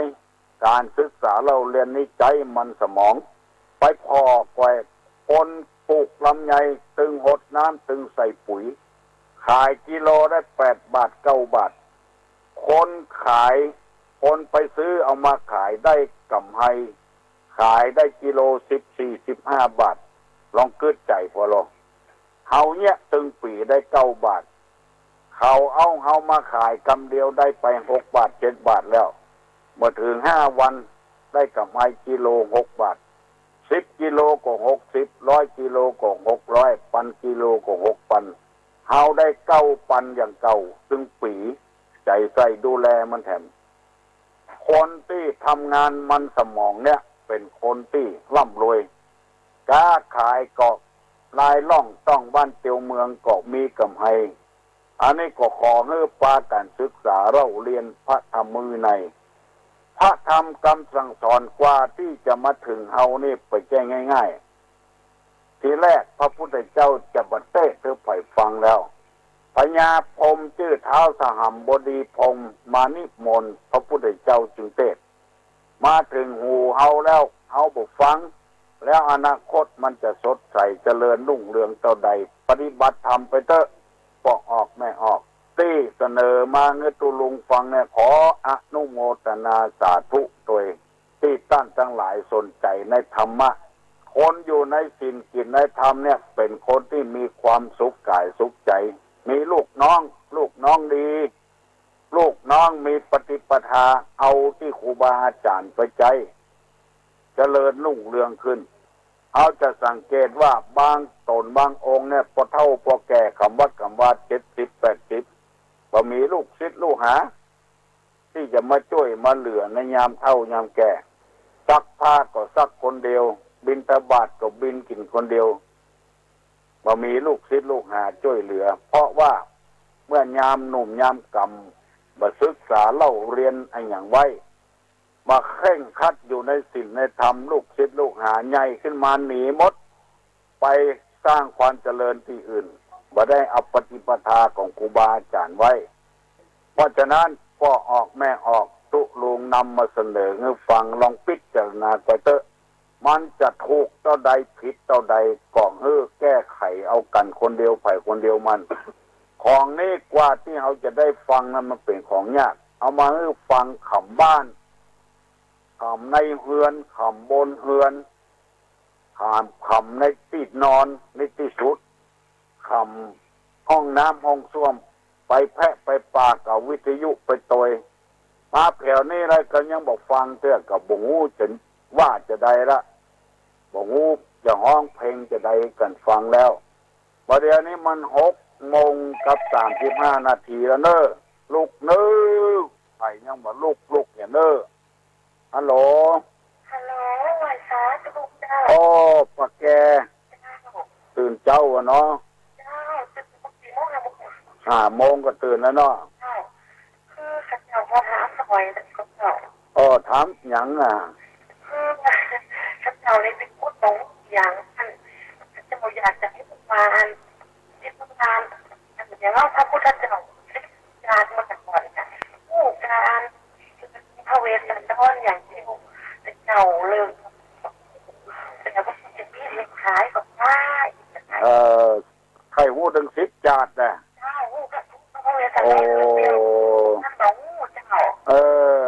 ก๋านศึกษาเล่าเรียนนี้ใจ๊มันสมอง ไปผ่อกอย คนปลูกลำไยตึงหดน้ำตึงใส่ปุ๋ย ขายกิโลได้แปดบาทเก้าบาท คนขาย คนไปซื้อเอามาขายได้ก๋ำไร ขายได้กิโลสิบสี่ สิบห้าบาท ลองกึ๊ดใจ๋ผ่อลอง เฮาเยียะตึงปี๋ได้เก้าบาท เขาเอาเฮามาขายกำเดียวได้ไปหกบาทเจ็ดบาทแล้ว เมื่อเถิงห้าวันได้ก๋ำไรกิโลหกบาท สิบกิโลก็หกสิบ ร้อยกิโลก็หกร้อย ปันกิโลก็หกปัน เฮาได้เก้าปันอย่างเก่าตึงปี๋ ใจ๋ใส่ดูแลมันแถม คนตี้ทำงานมันสมองเนี่ยเป๋นคนตี้ร่ำรวย ก๊าขายก็รายร่องต้องบ้านเตียวเมืองก็มีก๋ำไร อันนี้ก็ขอหื้อปากั๋นศึกษาเล่าเรียนพระธรรมวินัย พระธรรมกำสั่งสอนกว่าตี้จะมาเถิงเฮานี่ไปใจ้ง่ายๆ ทีแรกพระพุทธเจ้าจะบ่เตสน์หื้อใผฟังแล้ว พญาพรหมจื้อท้าวสหัมบดีพรหมมานิมนต์พระพุทธเจ้าจึงเตสน์ มาเถิงหูเฮาแล้ว เฮาบ่ฟัง แล้วอนาคตมันจะสดใสเจริญรุ่งเรืองเต้าใด ปฏิบัติธรรมไปเต๊อะ ป้อออกแม่ออก ตี้เสนอมาหื้อตุ๊ลุงฟังเนี่ย ขออนุโมทนาสาธุตวย ตี้ต้านตังหลายสนใจ๋ในธรรมะ คนอยู่ในศีลกิ๋นในธรรมเนี่ย เป๋นคนตี้มีความสุขก๋ายสุขใจ๋ มีลูกน้อง ลูกน้องดี ลูกน้องมีปฏิปทา เอาตี้ครูบาอาจ๋ารย์ไปใจ๊ เจริญรุ่งเรืองขึ้น เฮาจะสังเกตว่าบางต๋นบางองค์เนี่ย ป้อเฒ่าป้อแก่ ขำวัดขำวา เจ็ดสิบ แปดสิบ บ่มีลูกศิษย์ลูกหา ตี้จะมาจ้วยมาเหลือในยามเฒ่ายามแก่ ซักผ้าก็ซักคนเดียว บิณฑบาตก็บิณกิ๋นคนเดียว บ่มีลูกศิษย์ลูกหาจ้วยเหลือ เพราะว่าเมื่อยามหนุ่มยามกำ บ่ศึกษาเล่าเรียนอะหยังไว้ บ่เคร่งครัดอยู่ในศีลในธรรม ลูกศิษย์ลูกหาใหญ่ขึ้นมาหนีหมด ไปสร้างความเจริญตี้อื่น บ่ได้เอาปฏิปทาของครูบาอาจ๋ารย์ไว้ เพราะฉะนั้นป้อออกแม่ออก ตุ๊ลุงนำมาเสนอหื้อฟัง ลองพิจารณาไปเต๊อะ มันจะถูกเต้าใดผิดเต้าใด ก็หื้อแก้ไขเอากั๋นคนเดียวใผคนเดียวมัน ของนี้กว่าตี้เฮาจะได้ฟังนั้นมันเป๋นของยาก เอามาหื้อฟังขำบ้าน ขำในเฮือน ขำบนเฮือน ขำ ขำในตี้นอน ในตี้สุด ขำห้องน้ำห้องส้วม ไปแพะไปปากับวิทยุไปตวย มาแผวนี้แล้วก็ยังบ่ฟังเตื้อ ก็บ่ฮู้จะว่าจะใดละ บ่ฮู้จะฮ้องเพลงจะใดกั๋นฟังแล้ว บ่าเดี่ยวนี้มันหกโมงกับสามสิบห้านาทีแล้วเน้อ ลุกเน้อ ใผยังบ่ลุก ลุกเนี่ยเน้อ ฮัลโหล ฮัลโหล ไหว้สาตุ๊ลุงเจ้า อ้อ ป้าแก่ เจ้า ตื่นเจ๊าอะเนาะ เจ้า ตื่นกี่โมงอะ ห้าโมงก็ตื่นแล้วเนาะ เจ้า คือข้าเจ้าขอถามหน่อยนะเจ้า อ้อ ถามหยังอะ คือข้าเจ้าเลยไปขุดหนองยางอัน ข้าเจ้าอยากจะให้ลูกหลาน ที่ต้องการ อย่างว่าพระพุทธเจ้า ญาติมาจากก่อนนะ ผู้การ พระเวสสันดรอย่างเดียว แต่เจ้าเลย แต่ว่าจะมีเลี้ยงขายก็ได้ เอ่อ ใค่ฮู้เถิงสิบจาตินะ เจ้า พระเวสสันดร โอ้ อย่างเดียว ท่านบอก โอ้ เจ้า เออ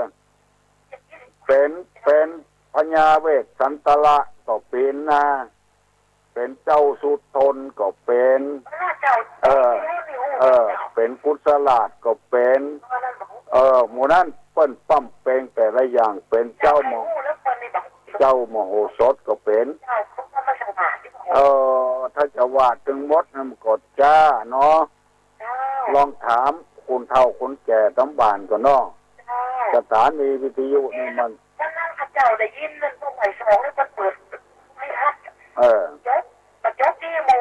เป๋น เป๋นพญาเวสสันดระก็เป๋นนา เป๋นเจ้าสุทนก็เป๋น เออ เออ เป๋นกุศลาชก็เป๋น เออ หมู่นั้นเปิ้นป้ำเป๋งแต่ละอย่าง เป๋นเจ้ามโห เจ้ามโหสถก็เป๋น เออ ถ้าจะว่าเถิงหมดนั้นมันก็จ๊าเนาะ ลองถามคนเฒ่าคนแก่ต๋ามบ้านก่อนเนาะ เจ้า สถานีวิทยุนี่มัน วันนั้นข้าเจ้าได้ยินนั่น พวกบ่ายสองนี่มันเปิดโทรทัศน์ เออ จบ มาจบตี้โม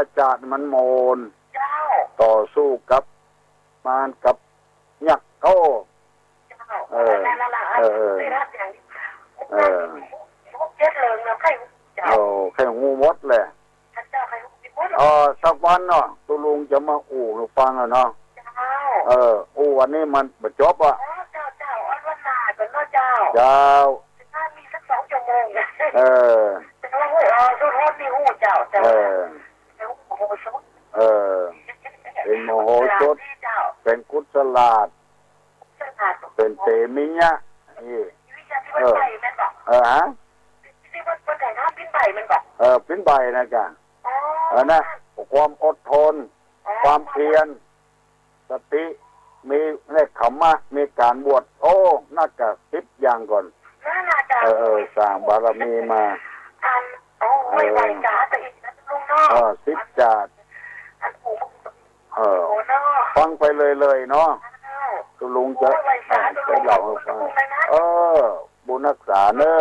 ประชาชาติมันโมน เจ้า ต่อสู้กับมารกับยักษ์เขา เจ้า เออ นั่นล่ะ เออ เออ เออ หกเจ็ดเรื่องนะ ใค่ฮู้ เจ้า โอ้ ใค่ฮู้หมดแหละ ท่านเจ้าใค่ฮู้หมด เออ สักวันเนาะ ตุ๊ลุงจะมาอู้หื้อฟังอะเนาะ เจ้า เออ อู้วันนี้มันบ่จบอะ อ๋อ เจ้า เจ้า อันวันหน้าก่อนเนาะ เจ้า เจ้า ถ้ามีสักสองชั่วโมง เออ แต่ว่าฮู้ เออ สุดฮอดนี่ฮู้ เจ้า เจ้า เออ เออ เป๋นมโหสถ เป๋นกุศลาสน์ เป๋นเตมิยะ นี่ เออ เออ ฮะ เออ ปิ๊นใบนะจ๊ะ เออ นะ ความอดทน ความเพียร สติ มีเนกขัมมะ มีก๋านบวช โอ้ น่าจะสิบอย่างก่อน เออ เออ สร้างบารมีมา เออ เออ สิบจาติ เออ ฟังไปเลยๆ เนาะ ตุ๊ลุงจะ เออ จะเล่าหื้อฟัง เออ บุญฮักษาเน้อ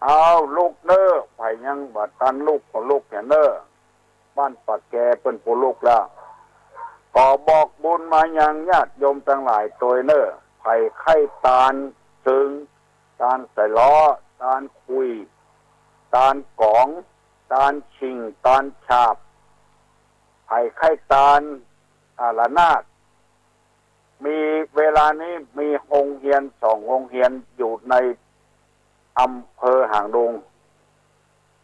เอาลุกเน้อ ใผยังบ่ตันลุกก็ลุกแหมเน้อ บ้านป่าแกเปิ้นผู้ลุกแล้ว ขอบอกบุญมายังญาติโยมตังหลายตวยเน้อ ใผใค่ตานเซิง ตานใส่ล้อ ตานคุย ตานก๋อง ตานชิง ตานฉาบ ใผใค่ตาน อา ระนาด มีเวลานี้มีโฮงเฮียนสองโฮงเฮียนอยู่ในอำเภอหางดง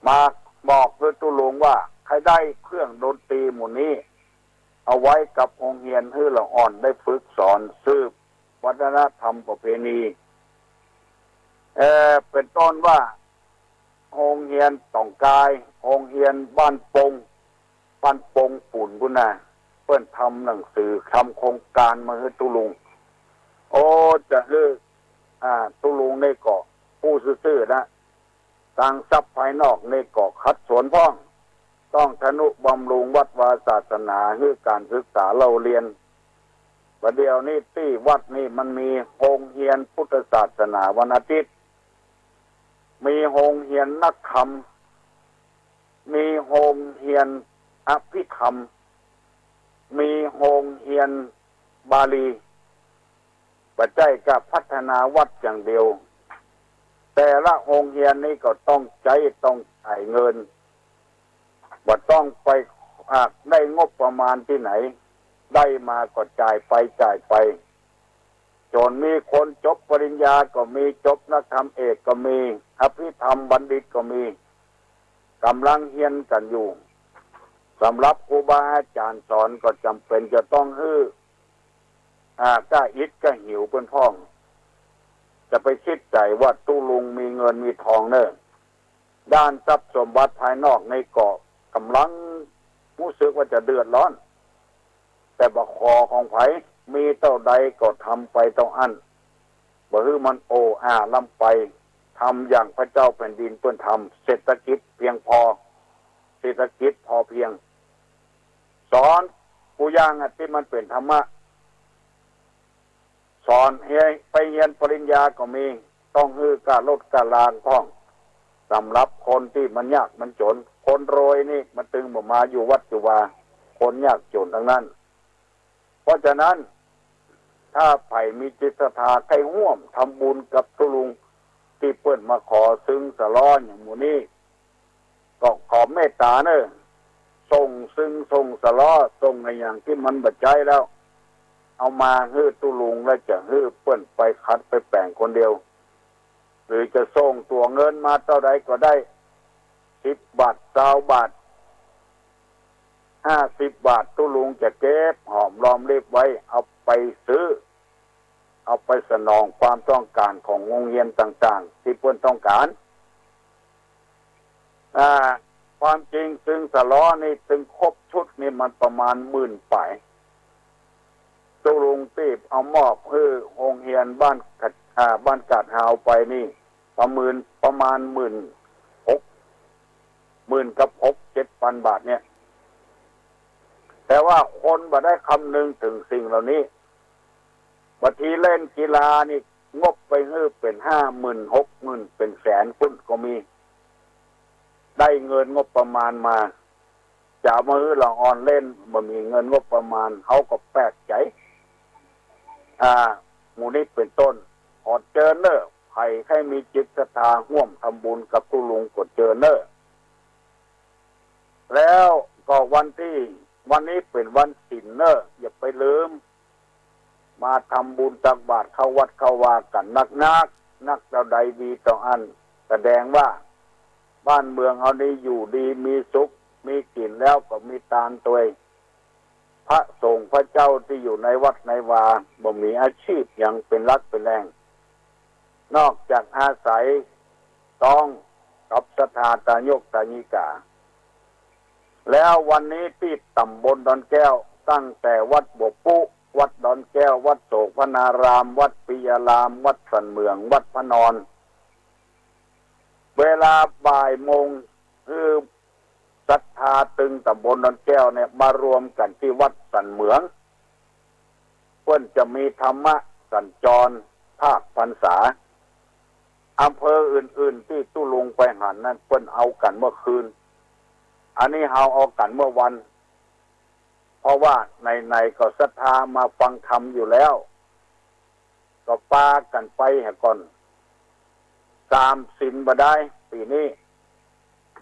มาบอกหื้อตุ๊ลุงว่า ใค่ได้เครื่องดนตรีหมู่นี้ เอาไว้กับโฮงเฮียนหื้อละอ่อนได้ฝึกสอนสืบวัฒนธรรมประเพณี เอ่อ เป๋นต้นว่า โฮงเฮียนต่องกาย โฮงเฮียนบ้านปง บ้านปงปู๋นปู้นน่ะ เปิ้นทำหนังสือ ทำโครงก๋านมาหื้อตุ๊ลุง โอ้ จะหื้อ อ่า ตุ๊ลุงนี่ก็ฮู้ซื่อๆ นะ ตางทรัพย์ภายนอกนี่ก็ขัดสนพ่อง ต้องทนุบำรุงวัดวาศาสนา หื้อก๋านศึกษาเล่าเรียน บ่าเดี่ยวนี้ตี้วัดนี่มันมีโฮงเฮียนพุทธศาสนาวันอาทิตย์ มีโฮงเฮียนนักธรรม มีโฮงเฮียนอภิธรรม มีโฮงเฮียนบาลี บ่ใจ้ก้าพัฒนาวัดอย่างเดียว แต่ละโฮงเฮียนนี้ก็ต้องใจ๊ต้องจ่ายเงิน บ่ต้องไป อ่า ได้งบประมาณตี้ไหน ได้มาก็จ่ายไปจ่ายไป จ๋นมีคนจบปริญญาก็มี จบนักธรรมเอกก็มี อภิธรรมบัณฑิตก็มี ก่ำลังเฮียนกั๋นอยู่ สำหรับครูบาอาจ๋ารย์สอนก็จ๋ำเป๋นจะต้องหื้อ อ่า ก้าอิดก้าหิวเปิ้นพ่อง จะไปคิดใจ๋ว่าตุ๊ลุงมีเงินมีทองเน้อ ด้านทรัพย์สมบัติภายนอกนี่ก็ก่ำลังฮู้สึกว่าจะเดือดร้อน แต่บ่ขอของใผ มีเต้าใดก็ทำไปเต้าอั้น บ่หื้อมันโอ้อาล้ำไป ทำอย่างพระเจ้าแผ่นดินเปิ้นทำ เศรษฐกิจเพียงพอ เศรษฐกิจพอเพียง สอนกู้อย่างอะตี้มันเป๋นธรรมะ สอนหื้อไปเฮียนปริญญาก็มี ต้องหื้อก้ารถก้าลาพ่อง สำหรับคนตี้มันยากมันจ๋น คนรวยนี่มันตึงบ่มาอยู่วัดอยู่วา คนยากจ๋นตังนั้น เพราะฉะนั้น ถ้าใผมีจิตศรัทธาใค่ฮ่วมทำบุญกับตุ๊ลุงตี้เปิ้นมาขอซึ่งสะล้ออย่างหมู่นี้ ก็ขอเมตต๋าเน้อ ส่งซึ่งส่งสะล้อ ส่งอะหยังตี้มันบ่ใจ๊แล้ว เอามาหื้อตุ๊ลุงแล้วจะหื้อเปิ้นไปขัดไปแป๋งคนเดียว หรือจะส่งตั๋วเงินมาเต้าใดก็ได้ สิบบาท ซาวบาท ห้าสิบบาท ตุ๊ลุงจะเก็บหอมรอมริบไว้ เอาไปซื้อ เอาไปสนองความต้องก๋านของโฮงเฮียนต่างๆ ตี้เปิ้นต้องก๋าน อ่า ความจริงซึ่งสะล้อนี่ ซึ่งครบชุดนี่มันประมาณหมื่นป๋าย ตุ๊ลุงตี้เอามอบหื้อโฮงเฮียนบ้านกาด อ่า บ้านกาดฮาวไปนี่ ประเมินประมาณหมื่นหก หมื่นกับหกเจ็ดปันบาทเนี่ย แต่ว่าคนบ่ได้คำนึงเถิงสิ่งเหล่านี้ บางทีเล่นกีฬานี่ งบไปหื้อเป๋นห้าหมื่น หกหมื่น เป๋นแสนปุ้นก็มี ได้เงินงบประมาณมา จ จ๋ามาหื้อละอ่อนเล่น บ่มีเงินงบประมาณ เฮาก็แปลกใจ๋ อ่า หมู่นี้เป๋นต้น ขอเจิญเน่อ ใผใค่มีจิตศรัทธาฮ่วมทำบุญกับตุ๊ลุงก็เจิญเน่อ แล้วก็วันตี้ วันนี้เป๋นวันศีลเน่อ อย่าไปลืม มาทำบุญตักบาตรเข้าวัดเข้าวากั๋นนักๆ นักเต้าใดดีเต้าอั้น แสดงว่าบ้านเมืองเฮานี้อยู่ดีมีสุข มีกิ๋นแล้วก็มีตานตวย พระสงฆ์พระเจ้าตี้อยู่ในวัดในวา บ่มีอาชีพหยังเป๋นหลักเป๋นแหล่ง นอกจากอาศัยต๊องกับศรัทธาตายกตายิกา แล้ววันนี้ตี้ต๋ำบลดอนแก้ว ตั้งแต่วัดบ่วปุ๊ วัดดอนแก้ว วัดโสภณาราม วัดปิยาราม วัดสันเหมือง วัดพระนอน เวลาบ่ายโมง คือศรัทธาตึงต๋ำบลดอนแก้วเนี่ย มารวมกั๋นตี้วัดสันเหมือง เปิ้นจะมีธรรมะสัญจรภาคพรรษา อำเภออื่นๆ ตี้ตุ๊ลุงไปหันนั้น เปิ้นเอากั๋นเมื่อคืน อันนี้เฮาเอากั๋นเมื่อวัน เพราะว่าไหนๆ ก็ศรัทธามาฟังธรรมอยู่แล้ว ก็ปากั๋นไปเหียก่อน สามศีลบ่ได้ ปี๋นี้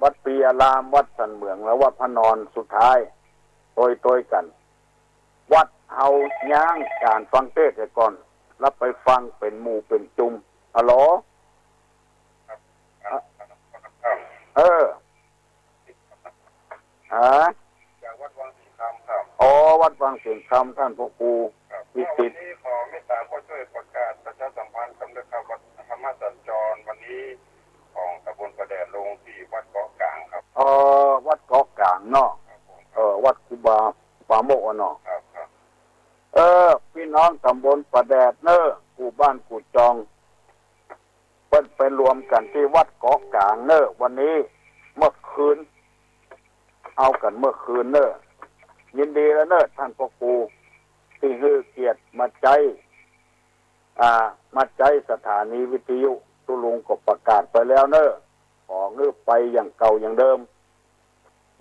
วัดปิยาราม วัดสันเหมือง และวัดพระนอน สุดท้าย ตวยๆ กั๋น วัดเฮายั้งก๋านฟังเทศน์เหียก่อน แล้วไปฟังเป๋นหมู่เป๋นจุม ฮัลโหล เออ ฮะ จากวัดวังสิงห์คำครับ อ๋อ วัดวังสิงห์คำ ท่านพระครู ครับ วิสิทธิ์ ก็วันนี้ขอเมตตาผู้ช่วยประกาศประชาสัมพันธ์ครับ เรื่องวัดธรรมสัญจรวันนี้ของตำบลป่าแดดลงที่วัดเกาะกลางครับ อ๋อ วัดเกาะกลางเนาะ ครับผม เออ วัดครูบาปาโมกข์อะเนาะ ครับ ครับ เออ ปี้น้องตำบลป่าแดดเน่อ กู้บ้านกู้จอง เปิ้นไปรวมกั๋นตี้วัดเกาะกลางเน่อ วันนี้ เมื่อคืน เอากั๋นเมื่อคืนเน่อ ยินดีแล้วเน่อ ท่านพระครู ตี้หื้อเกียรติมาใจ๊ อ่า มาใจ๊สถานีวิทยุ ตุ๊ลุงก็ประกาศไปแล้วเน่อ ขอหื้อไปอย่างเก่าอย่างเดิม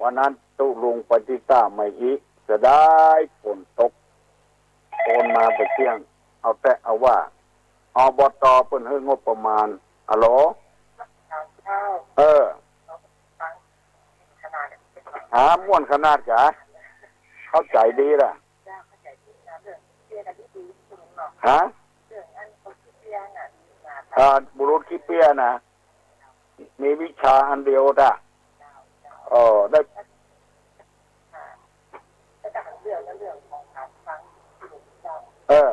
วันนั้นตุ๊ลุงไปตี้ต้าใหม่อิ เสียดายฝนตก โอนมาบ่เตี้ยง เอาแต๊เอาว่า อบต. เปิ้นหื้องบประมาณ ฮัลโหล เออ หา ม่วนขนาดกา เข้าใจ๋ดีล่ะ ฮะ อ่า บุรุษขี้เปี้ยนะ มีวิชาอันเดียวน่ะ เออ ได้ เออ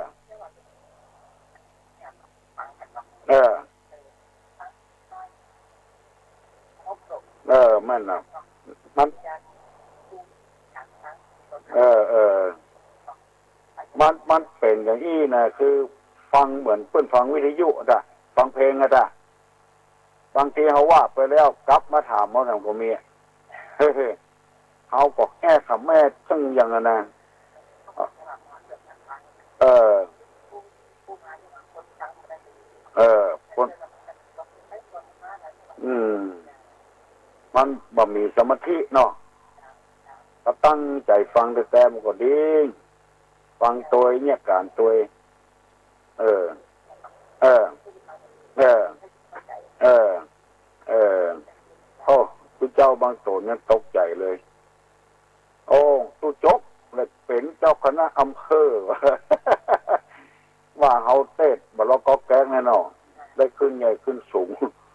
เออ เออ แม่นน่ะ มัน เออ เออ มัน มันเป๋นอย่างอี้นะ คือฟังเหมือนเปิ้นฟังวิทยุอะจ้ะ ฟังเพลงอะจ้ะ บางทีเฮาว่าไปแล้ว กลับมาถามเฮาหนังก็มีอะ เฮาก็แก้กับแม่ซึ่งอย่างนั้นนะ เออ เออ คน อืม มันบ่มีสมาธิเนาะ ถ้าตั้งใจ๋ฟังแต๊ๆ มันก็ดี ฟังตวยเนี่ย ก๋านตวย เออ เออ เออ เออ เออ โอ้ ตุ๊เจ้าบางโตนเนี่ยตกใจ๋เลย โอ้ ตุ๊จกเลยเป๋นเจ้าคณะอำเภอ